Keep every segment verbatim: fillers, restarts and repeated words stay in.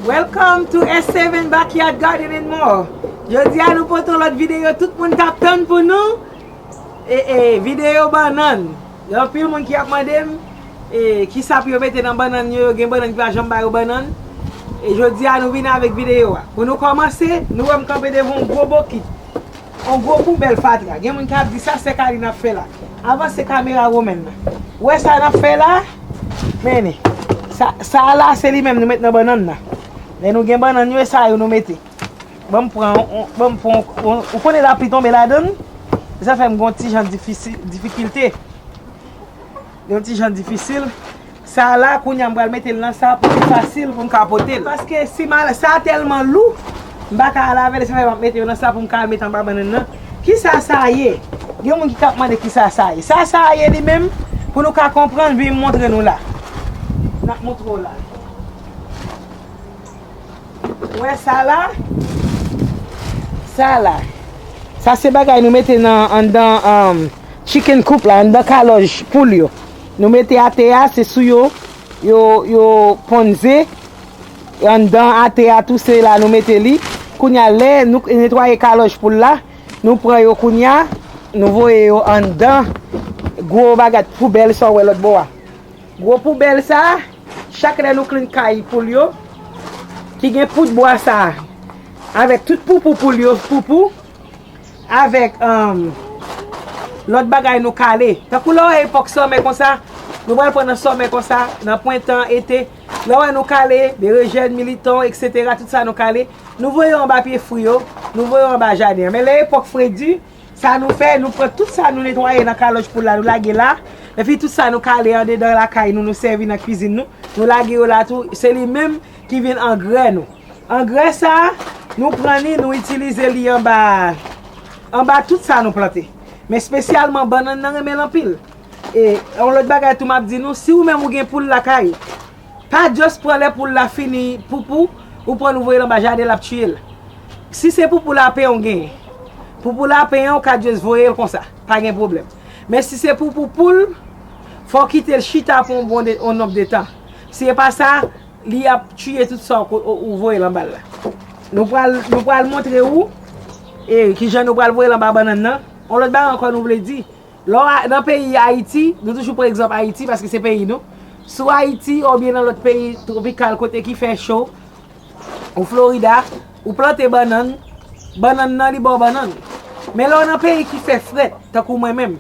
Welcome to S seven Backyard Garden and More. Jodi a nou pote yon lòt videyo tout moun t ap tann pou nou. E, e, videyo bannann. Gen anpil moun ki ap mande m e, kisa pou yo mete nan bannann yo, yo gen bannann ki pa janm ba yo bannann. E jodi a nou vin avèk videyo a. Pou nou kòmanse, nou wè m kanpe devan yon gwo bokit. Yon gwo poubèl fatra. Gen moun k ap di sa se kari n ap fè la. Avanse kamera womèn nan. Ou wè sa n ap fè la? Men, sa, sa a la se li menm nou met nan bannann nan. Lè nou gen bannann yo, e sa yo nou mete. Ban m pran, on- ban m pran, on- ou konnen lapli tonbe ladann, sa fè m gon ti jan difisil, difikilte. Yon ti jan difisil. Sa la, kounye a m pral mete l nan sa pou li fasil pou m ka pote l. Paske si mal, sa tèlman lou, m pa ka al avè l, sa fè m ap mete yo nan sa pou m ka al mete anba bannann nan. Kisa sa ye? Gen moun ki t ap mande kisa sa ye. Sa sa ye li menm, pou nou ka konprann, vin montre nou la. N ap montre w la. Ou wè sa la? Sa la. Sa se bagay nou mete nan anndan um, chicken coop la, anndan kalòj poul yo. Nou mete atè a, se sou yo, yo, yo ponn ze. Anndan atè a tou, se la nou mete li. Kounye a, lè nou netwaye kalòj poul la, nou pran yo kounye a, nou voye yo anndan gwo bagay poubèl sa w wè lòt bò a. Gwo poubèl sa, chak lè nou clean kay poul yo, ki gen poud bwa sa, avèk tout poupou poul yo, poupou, avèk um, lòt bagay nou kale. Tankou lè w wè epòk sòmè konsa, nou pral pran nan sòmè konsa, nan prentan, ete, lè w wè nou kale, berejèn, militon, etsetera, tout sa nou kale, nou voye yo anba pye fwi yo, nou voye yo anba jaden an. Men lè epòk fredi, sa nou fè, nou pran tout sa nou netwaye nan kalòj poul la, nou lage la. Epi tout sa nou kale andedan lakay nou, nou sèvi nan kwizin nou, nou lage yo la tou. Se li menm ki vin angrè nou. Angrè sa, nou pran li, nou itilize li anba, anba tout sa nou plante. Men espesyalman bannann nan renmen l anpil. E yon lòt bagay tou m ap di nou, si ou menm ou gen poul lakay ou, pa just pran lè poul la fini poupou, ou pran l ou voye l anba jaden l ap tiye l. Si se poupou lapen ou genyen, poupou lapen an ou ka just voye l konsa, pa gen pwoblèm. Men si se poupou poul, fò w kite l chita pou yon bon de, yon nonb de tan. Si e pa sa, li ap tiye tout sa ou, ou, ou voye l anba l la. Nou pral, nou pral montre ou e, kijan nou pral voye l anba bannann nan. Yon lòt bagay ankò nou vle di, lè w a- nan peyi Ayiti, nou toujou pran egzanp Ayiti paske se peyi nou. Si w Ayiti oubyen nan lòt peyi twopikal kote ki fè cho, ou Florida, ou plante bannann, bannann nan li ba w bannann. Men lè w nan peyi ki fè frèt, tankou mwen menm,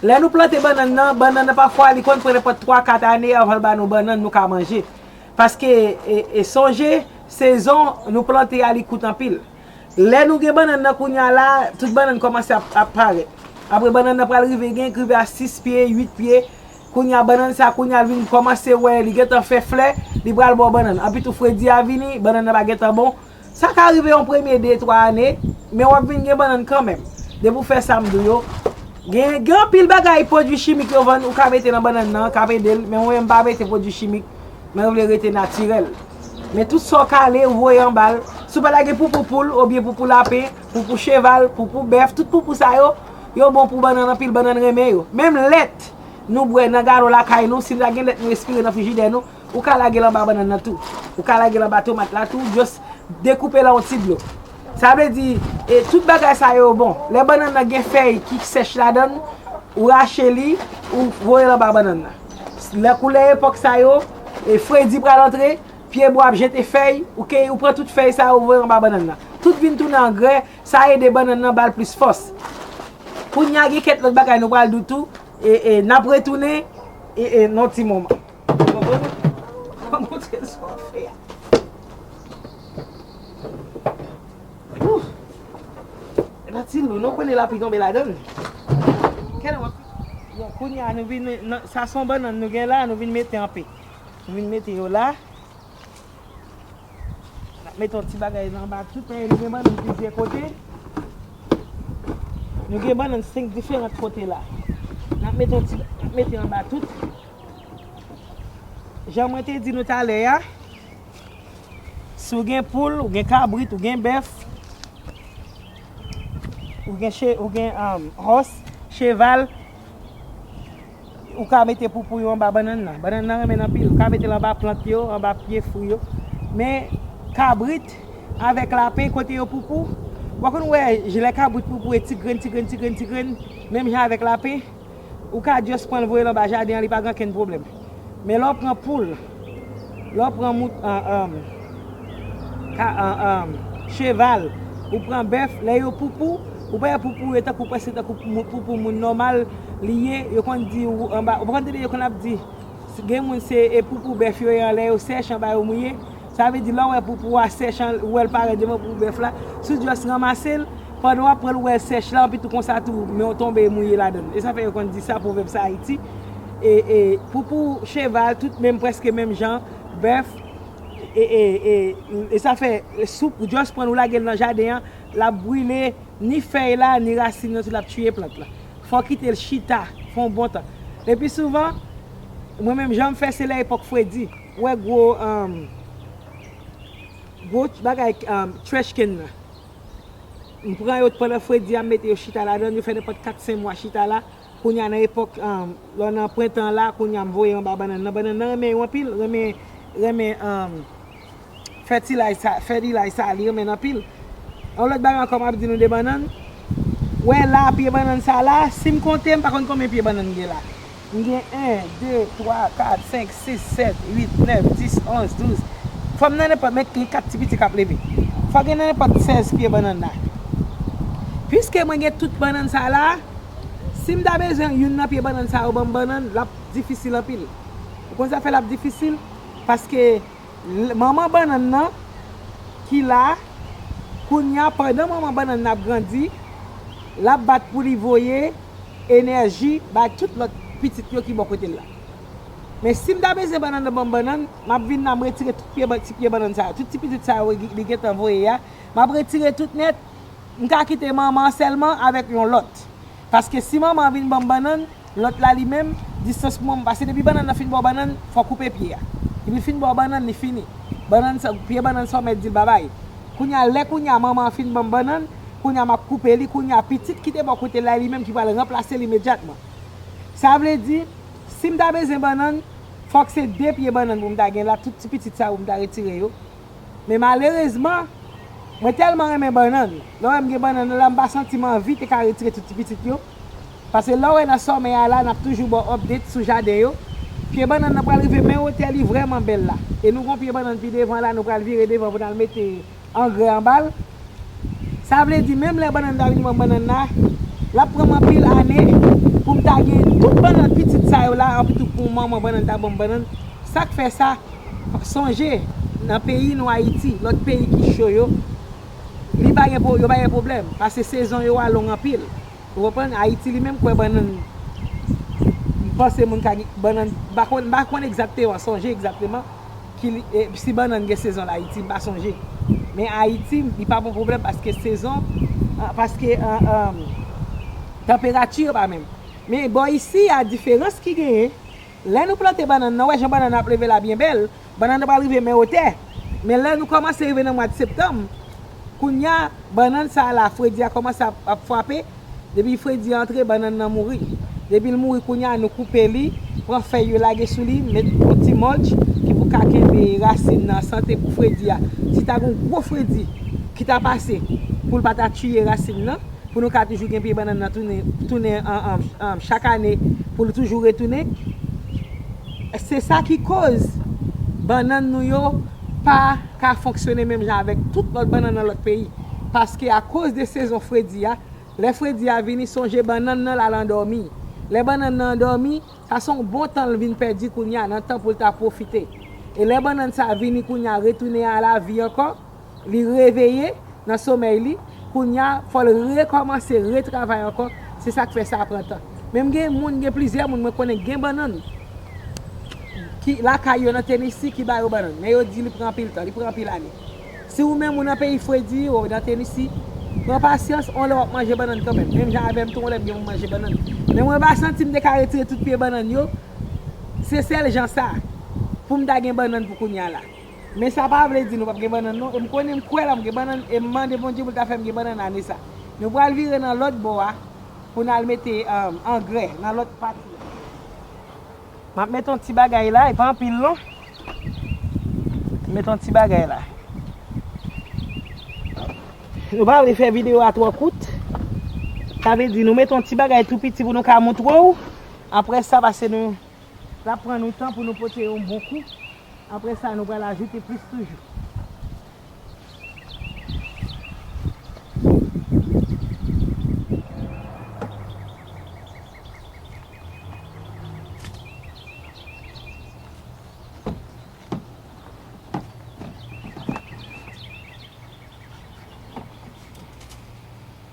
lè nou plante bannann nan, bannann nan pafwa li konn pran nenpòt twa, kat ane avan l ba nou bannann nou ka manje. Paske, e, e sonje, sezon nou plante a li kout anpil. Lè nou gen bannann nan kounye a la, tout bannann kòmanse ap, ap parèt. Apre bannann nan pral rive gen k rive a sis pye, uit pye. Kounye a bannann sa kounye a vin kòmanse wè li gentan fè flè, li pral ba w bannann. Anpi tou fredi a vini, bannann nan pa gentan bon. Sa ka rive yon premye de, twa ane, men w ap vin gen bannann kanmenm. Depi w fè sa m di w yo, gen, gen anpil bagay pwodui chimik yo vann ou ka mete nan bannann nan k ap ede l, men mwen menm m pa mete pwodui chimik. Mwen vle rete natirèl. Men tout sa w kale, ou voye anba l. Si w pa ta gen poupou poul, oubyen poupou lapen, poupou cheval, poupou bèf, tout poupou sa yo, yo bon pou bannann anpil, bannann renmen yo. Menm lèt nou bwè nan galon lakay nou, si nou ta gen lèt nou respire nan frijidè nou, ou ka lage l anba bannann nan tou. Ou ka lage l anba tomat la tou, just dekoupe l an yon ti dlo. Sa vle di, e, tout bagay sa yo bon. Lè bannann nan gen fèy ki sèch ladan l, ou rache li, ou voye l anba bannann nan. Lè koulè epòk sa yo, e, fredi pral antre, pyebwa ap jete fèy, ou ke, ou pran tout fèy sa yo, ou voye anba bannann nan. Tout vin tounen angrè, sa ede bannann nan ba l plis fòs. Kounye a gen kèk lòt bagay nou pral di w tou, e, e, n ap retounen, e, e, nan yon ti moman. Konprann? Mwen montre sa w fè a. Ouf! E pa ti lou, non, konnen lapli tonbe ladan l. Kèlè w ap. Bon, kounye a, nou vin, nan, sa se yon bannann nou gen la, nou vin mete anpe. Nou vin mete yo la. N ap mete yon ti bagay la anba tout, paske nou gen bannann plizyè kote. Nou gen bannann senk diferan kote la. N ap mete yon ti, n ap mete anba tout. Jan mwen te di nou talè a, si w gen poul, ou gen kabrit, ou gen bèf, ou gen che-, ou gen, um, hòs, cheval, ou ka mete poupou yo anba bannann nan. Bannann nan renmen l anpil. Ou ka mete l anba plant yo, anba pye fwi yo. Men, kabrit avèk lapen kote yo poupou. Ou pa konn wè lè kabrit poupou e ti grenn, ti grenn, ti grenn, ti grenn, menm jan avèk lapen. Ou ka just pran l voye l anba jaden an, li pa gen okenn pwoblèm. Men lè w pran poul, lè w pran mout, an, an, ka, an, an, cheval, ou pran bèf, lè yo poupou, ou pa wè poupou yo tankou prèske tankou mou- poupou moun nòmal li ye, yo konn di ou anba, ou pa konn tande yo konn ap di, si gen moun se e poupou bèf yo ye anlè yo sèch anba yo mouye, sa vle di lè w wè poupou a sèch an, ou wè l parèt devan poupou bèf la, si w just ranmase l, pandan w ap pran l ou wè l sèch la, anpi tou konsa tou, men w tonbe mouye ladan l. E sa fè yo konn di sa, pwovèb sa Ayiti. E, e, poupou cheval, tout menm, prèske menm jan, bèf, e, e, e, e sa fè, si w just pran l ou lage l nan jaden an, l ap brile ni fèy la, ni rasin nan, tou l ap tiye plant la. Fò w kite l chita, fè yon bon tan. Epi souvan, mwen menm, jan m fè, se lè epòk fredi. Ou wè gwo, um, gwo bagay, um, trash can nan. M pran yo pandan fredi a, m mete yo chita ladan l, yo fè nenpòt kat senk mwa chita la. Kounye a nan epòk, um, lè nan prentan la, kounye a m voye anba bannann nan. Bannann nan renmen yo anpil, renmen, renmen, um, fètilay sa, fètilay sa, li renmen l anpil. Yon lòt bagay ankò m ap di nou de bannann. Wè la, pye bannann sa la, si m konte, m pa konn konbyen pye bannann m gen la. M gen en, de, twa, kat, senk, sis, sèt, uit, nèf, dis, onz, douz. Fò m nan nenpòt, men gen kat ti piti k ap leve. Fò gen nan nenpòt sèz pye bannann la. Piske mwen gen tout bannann sa la, si m ta bezwen youn nan pye bannann sa yo ban m bannann, l ap difisil anpil. Ou konn sa fè l ap difisil? Paske l- manman bannann nan ki la, kounye a, pandan manman bannann nan ap grandi, l ap bat pou li voye enèji bay tout lòt pitit yo ki bò kote l la. Men si m ta bezwen bannann nan ban m bannann, m ap vin la, m retire tout pye, ban- ti pye bannann sa yo. Tout ti pitit sa yo li gentan voye a, m ap retire tout nèt. M ka kite manman an sèlman avèk yon lòt. Paske si manman an vin ban m bannann, lòt la li menm, distans pou manman, paske depi bannann nan fin ba w bannann, fò w koupe pye a. Depi l fin ba w bannann, li fini. Bannann sa, pye bannann sa w mèt di l babay. Kounye a, lè kounye a manman an fin ban m bannann, kounye a m ap koupe li, kounye a pitit ki te bò kote l la, li menm ki pral ranplase l imedyatman. Sa vle di, si m ta bezwen bannann, fòk se de pye bannann pou m ta gen la, tout ti pitit sa yo pou m ta retire yo. Men malerezman, mwen tèlman renmen bannann. Lè w wè m gen bannann nan la, m pa santi m anvi te ka retire tout ti pitit yo. Paske lè w wè nan sòmèy a la, n ap toujou ba w update sou jaden yo. Pye bannann nan pral rive men wotè li vrèman bèl la. E nou gon pye bannann pi devan la, nou pral vire devan pou n al mete angrè anba l. Sa vle di, menm lè bannann ta vin ban m bannann la, l ap pran m anpil ane pou m ta gen tout bannann pitit sa yo la, anpi tou pou manman bannann ta ban m bannann. Sa k fè sa, sonje, nan peyi nou Ayiti, lòt peyi ki cho yo, li pa gen pwo- yo pa gen pwoblèm, paske sezon yo a long anpil. Ou konprann? Ayiti li menm kwè bannann, m panse moun ka gen bannann, m pa konn, m pa konn egzakteman, sonje egzakteman ki li- e, si bannann gen sezon l Ayiti, m pa sonje. Men Ayiti, li pa pon pwoblèm paske sezon, ah, paske, ah, ah, tanperati yo pa menm. Men bò isi a, diferans ki genyen, lè nou plante bannann nan, wè jan bannann nan ap leve la byen bèl, bannann nan pral rive men wotè. Men lè nou kòmanse rive nan mwa septanm, kounye a, bannann sa a la, fredi a kòmanse ap, ap frape, depi fredi a antre, bannann nan mouri. Depi l mouri, kounye a, nou koupe li, pran fèy yo lage sou li, met yon ti mulch ki pou ka kenbe rasin nan an sante pou fredi a. Si ta gen yon gwo fredi ki ta pase, pou l pa ta tiye rasin nan, pou nou ka toujou gen pye bannann nan tounen, tounen an, an, an, chak ane, pou l toujou retounen. Se sa ki koz bannann nou yo pa ka fonksyone menm jan avèk tout lòt bannann nan lòt peyi. Paske akoz de sezon fredi a, lè fredi a vini, sonje bannann nan l al andòmi. Lè bannann nan andòmi, sa se yon bon tan l vin pèdi kounye a, nan tan pou l ta pwofite. E lè bannann sa vini kounye a, retounen a lavi ankò, li reveye nan somèy li, kounye a, fò l rekòmanse, retravay ankò, se sa k fè sa pran tan. Men m gen moun, gen plizyè moun mwen konnen k gen bannann ki lakay yo nan Tennessee ki ba yo bannann, men yo di li pran anpil tan, li pran anpil ane. Si ou menm ou nan peyi fredi, ou nan Tennessee, pran pasyans, on lè w ap manje bannann kanmenm. Menm jan avè m tou, on lè m gen pou m manje bannann. Men mwen pa santi m te ka retire tout pye bannann yo, se sèl jan sa, pou m ta gen bannann pou kounye a la. Men sa pa vle di nou p ap gen bannann non. E m konnen m kwè l ap gen bannann e m mande Bondye pou l ta fè m gen bannann ane sa. Nou pral vire nan lòt bò a pou n al mete, um, angrè nan lòt pati a. M ap mete yon ti bagay la, e pa anpil non. Mete yon ti bagay la. Nou pa vle fè videyo a twò kout. Sa vle di nou mete yon ti bagay tou piti pou nou ka montre w. Apre sa, pase nou, l ap pran nou tan pou nou pote yon bon kou. Apre sa, nou pral ajoute plis toujou.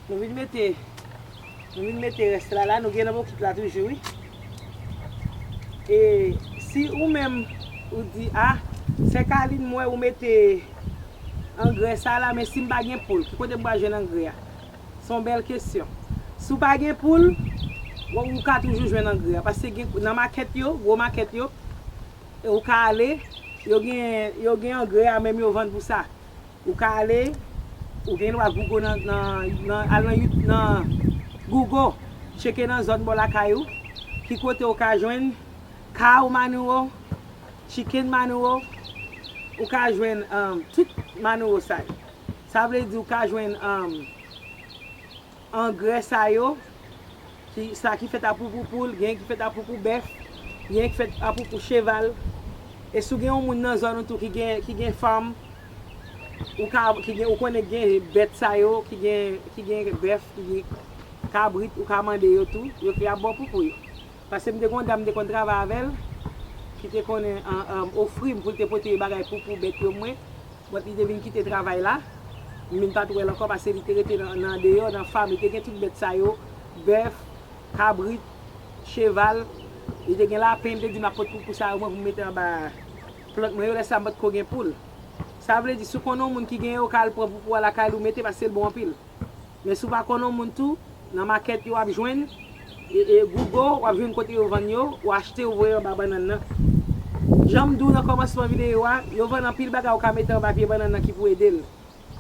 Nou vin mete, nou vin mete rès la la, nou gen nan bokit la toujou, wi. E si ou menm ou di, "A, Sè Kalin, m wè ou mete angrè sa la, men si m pa gen poul, ki kote m pral jwenn angrè a?" Se yon bèl kesyon. Si w pa gen poul, ou, ou ka toujou jwenn angrè a. Paske gen, nan makèt yo, gwo makèt yo, e ou ka ale, yo gen, yo gen angrè a, menm yo vann pou sa. Ou ka ale, ou gen dwa Google nan, nan, nan, al nan, You- nan Google, tcheke nan zòn bò lakay ou, ki kote ou ka jwenn cow manure, chicken manure, ou ka jwenn, um, tout manure sa yo. Sa vle di ou ka jwenn, um, angrè sa yo, ki, sa ki fèt apou pou poul, gen ki fèt apou pou bèf, gen ki fèt apou pou cheval. E si w gen yon moun nan zòn ou tou ki gen, ki gen fèm, ou ka, ki gen, ou konnen gen bèt sa yo, ki gen, ki gen bèf, ki gen kabrit, ou ka mande yo tou, yo, y ap ba w poupou yo. Paske m te gen yon dam m te konn travay avè l, ki te konnen, an, an, ofri m pou l te pote bagay poupou bèt yo mwen. But li te vin kite travay la. M vin pa t wè l ankò paske li te rete nan, nan deyò, nan fam. Li te gen tout bèt sa yo, bèf, kabrit, cheval. Li te gen lapen, li te di m ap pot poupou sa yo mwen pou m mete anba plant mwen yo. Lè sa a m pa t ko gen poul. Sa vle di, si w konnen yon moun ki gen yo, w ka al pran poupou a lakay li, w mete paske l bon anpil. Men si w pa konnen yon moun tou, nan makèt yo w ap jwenn, e, e Google, w ap jwenn kote yo vann yo, ou achte, ou voye anba bannann nan. Jan m di w nan kòmansman videyo a, yo vann anpil bagay ou ka mete anba pye bannann nan ki pou ede l.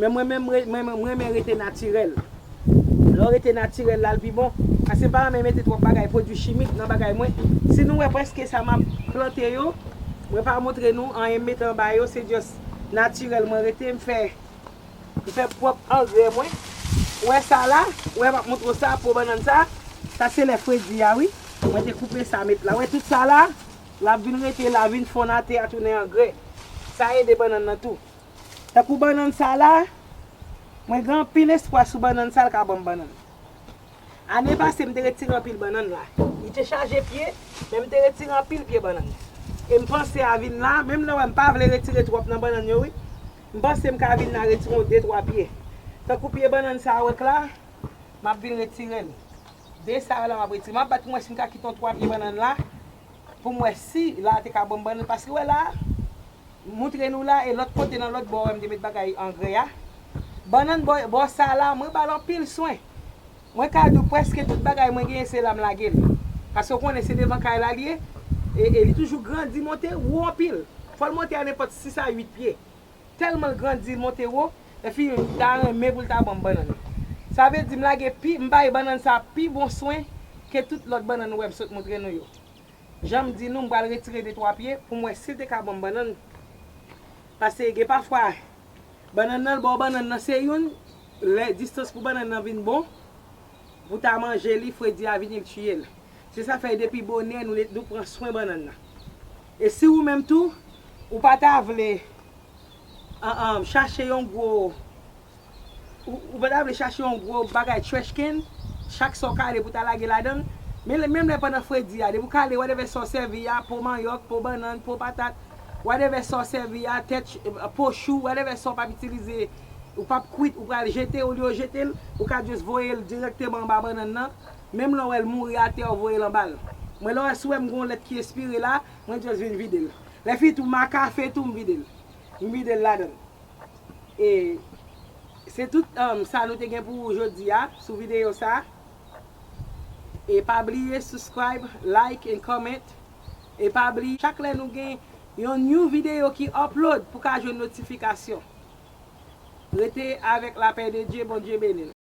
Men mwen menm, mwen, mwen, mwen renmen rete natirèl. Lè w rete natirèl la, l pi bon. Paske m pa renmen mete twòp bagay, pwodui chimik nan bagay mwen. Si nou wè prèske sa m ap plante yo, mwen pa montre nou anyen m mete anba yo, se just natirèl mwen rete, m fè M fè pwòp angrè mwen. Ou wè sa la? Ou wè m ap montre w sa, po bannann sa. Sa se lè fredi a, wi. Mwen te koupe sa, met la. Ou wè tout sa la? L ap vin rete la, vin fonn atè a, tounen angrè. Sa ede bannann nan tou. Tankou bannann sa la, mwen gen anpil espwa sou bannann sa, l ka ban m bannann. Ane pase, m te retire anpil bannann la. Li te chaje pye, men m te retire anpil pye bannann. E m panse a vin la, menm lè w wè m pa vle retire twòp nan bannann yo, wi. M panse m ka vin la retire yon de twa pye. Tankou pye bannann sa a w wè k la, m ap vin retire l. De sa yo la m ap retire. M ap bat pou m wè si m ka kite yon twa pye bannann la, pou m wè si la te ka ban m bannann. Paske w wè la, montre nou la, e lòt kote nan lòt bò, wè m te met bagay angrè a. Bannann bò, bò sa la, mwen ba l anpil swen. Mwen ka di w prèske tout bagay mwen genyen, se la m lage l. Paske w konnen se devan kay la l ye, e, e li toujou grandi, monte wo anpil. Fò l monte a nenpòt sis a uit pye. Tèlman l grandi, l monte wo, epi l ta renmen pou l ta ban m bannann. Sa vle di m lage pi, m bay bannann sa pi bon swen ke tout lòt bannann ou wè m sot montre nou yo. Jan m di nou, m pral retire de twa pye pou m wè si l te ka ban m bannann. Paske gen pafwa, bannann nan, l ba w bannann nan se youn, lè distans pou bannann nan vin bon, pou ta manje li, fredi a vini, l tiye l. Se sa fè depi bonè, nou, nou pran swen bannann nan. E si ou menm tou, ou pa ta vle an, an, chache yon gwo, ou, ou pa ta vle chache yon gwo bagay trash can, chak sa w kale pou ta lage ladan l. Men lè, menm lè pandan fredi a, depi w kale, whatever sa w sèvi a, po manyòk, po bannann, po patat, whatever sa w sèvi a, tèt, po chou, whatever sa w p ap itilize, ou p ap kwit, ou pral jete, olye w jete l, ou ka just voye l dirèkteman anba bannann nan. Menm lè w wè l mouri atè, w voye l anba l. Mwen, lè w wè, si w wè m gen yon lèt ki espire la, mwen just vin vide l. Lè fini tou, m a kafe tou, m vide l. M vide l ladan l. E se tout, um, sa nou te gen pou ou jodi a sou videyo sa. E pa bliye subscribe, like and comment. E pa bliye, chak lè nou gen yon new videyo ki upload, pou ka jwenn notifikasyon. Rete avèk lapè de Dye, Bondye beni n.